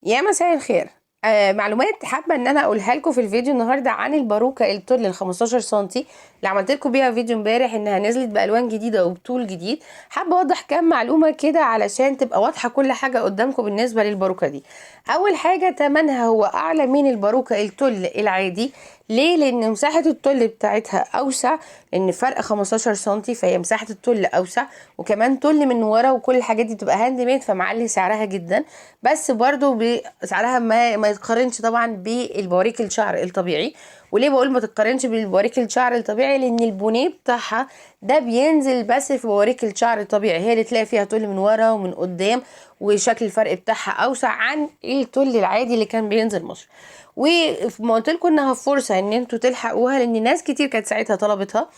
يا مساء الخير. معلومات حابة ان انا اقولها لكم في الفيديو النهارده عن الباروكه التل ال 15 سنتي اللي عملت لكم بيها فيديو امبارح، انها نزلت بالوان جديدة وبطول جديد. حابة اوضح كام معلومة كده علشان تبقى واضحة كل حاجة قدامكم بالنسبة للباروكه دي. اول حاجة، تمنها هو اعلى من الباروكه التل العادي. ليه؟ لان مساحة التل بتاعتها اوسع، لان فرق 15 سنتي، فهي مساحة التل اوسع، وكمان تل من ورا، وكل الحاجات دي بتبقى hand made، فمعلي سعرها جدا. بس برضو سعرها ما يتقارنش طبعا بالبواريك الشعر الطبيعي. وليه بقول ما تتقارنش بالبواريك الشعر الطبيعي؟ لان البونيه بتاعها ده بينزل بس في بواريك الشعر الطبيعي، هي اللي تلاقي فيها تل من ورا ومن قدام، وشكل الفرق بتاعها اوسع عن التل العادي اللي كان بينزل مصر. وما قلت لكم انها فرصة ان انتوا تلحقوها، لان ناس كتير كانت ساعتها طلبتها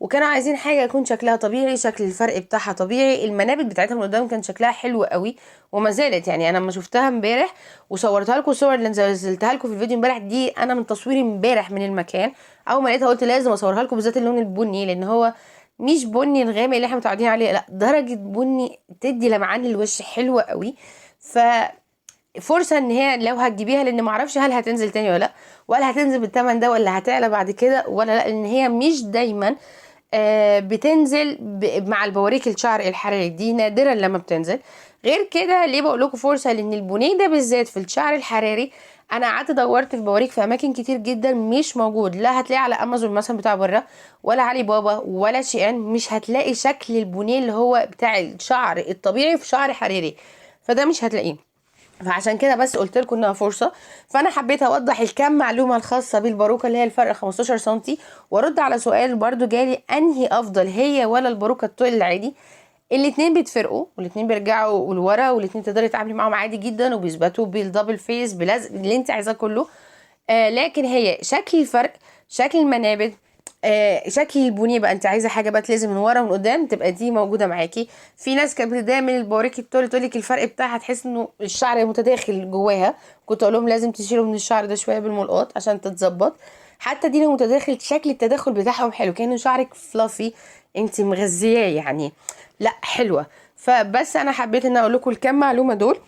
وكانوا عايزين حاجة يكون شكلها طبيعي، شكل الفرق بتاعها طبيعي، المنابت بتاعتها من قدام كان شكلها حلو قوي وما زالت. يعني انا لما شفتها امبارح وصورتها لكم، الصور اللي نزلتها لكم في الفيديو امبارح دي انا من تصويري امبارح من المكان، اول ما لقيتها قلت لازم اصورها لكم، بالذات اللون البني، لان هو مش بني الغامق اللي احنا متعودين عليه، لا درجه بني تدي لمعان للوش حلوة قوي. ف فرصة ان هي لو هتجيبيها، لان معرفش هل هتنزل تاني ولا لا، ولا هتنزل بالثمن ده، ولا هتعلى بعد كده ولا لا، لان هي مش دايما بتنزل مع البواريك الشعر الحراري دي، نادرا لما بتنزل. غير كده ليه بقول لكم فرصة؟ لان البونيه ده بالذات في الشعر الحراري انا قعدت دورت في بواريك في اماكن كتير جدا مش موجود، لا هتلاقيه على امازون مثلا بتاع بره، ولا علي بابا، ولا شيئان، مش هتلاقي شكل البونيه اللي هو بتاع الشعر الطبيعي في شعر حراري، فده مش هتلاقيه. فعشان كده بس قلت لكم انها فرصة. فانا حبيت اوضح الكام معلومة الخاصة بالباروكه اللي هي الفرق 15 سنتي، وارد على سؤال برضو جالي، انهي افضل، هي ولا الباروكه الطول العادي؟ الاتنين بيتفرقوا، والاتنين بيرجعوا لورا، والاتنين تقدري تتعاملي معاهم عادي جدا، وبيثبتوا بال double face بلزق اللي انت عايزاه كله. لكن هي شكل الفرق، شكل المنابت، شكل البونيه بقى، انت عايزه حاجة بقى تلزم من ورا ومن قدام تبقى دي موجودة معاكي. في ناس كانت بتتضايق من البواريك التول، تقول لك الفرق بتاعها تحس انه الشعر متداخل جواها، كنت اقول لهم لازم تشيلوا من الشعر ده شوية بالملقاط عشان تتظبط. حتى دي لو متداخل شكل التداخل بتاعهم حلو، كأنه شعرك fluffy انت مغذياه يعني، لا حلوة. فبس انا حبيت ان اقول لكم الكام معلومة دول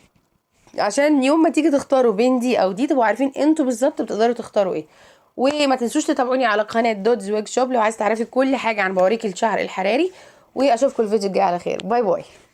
عشان يوم ما تيجي تختاروا بين دي او دي تبقوا عارفين انتوا بالظبط بتقدروا تختاروا ايه. وما تنسوش تتابعوني على قناة دودز ويك شوب لو عايز تعرفي كل حاجة عن بواريك الشعر الحراري. واشوفكم الفيديو الجاي على خير. bye bye.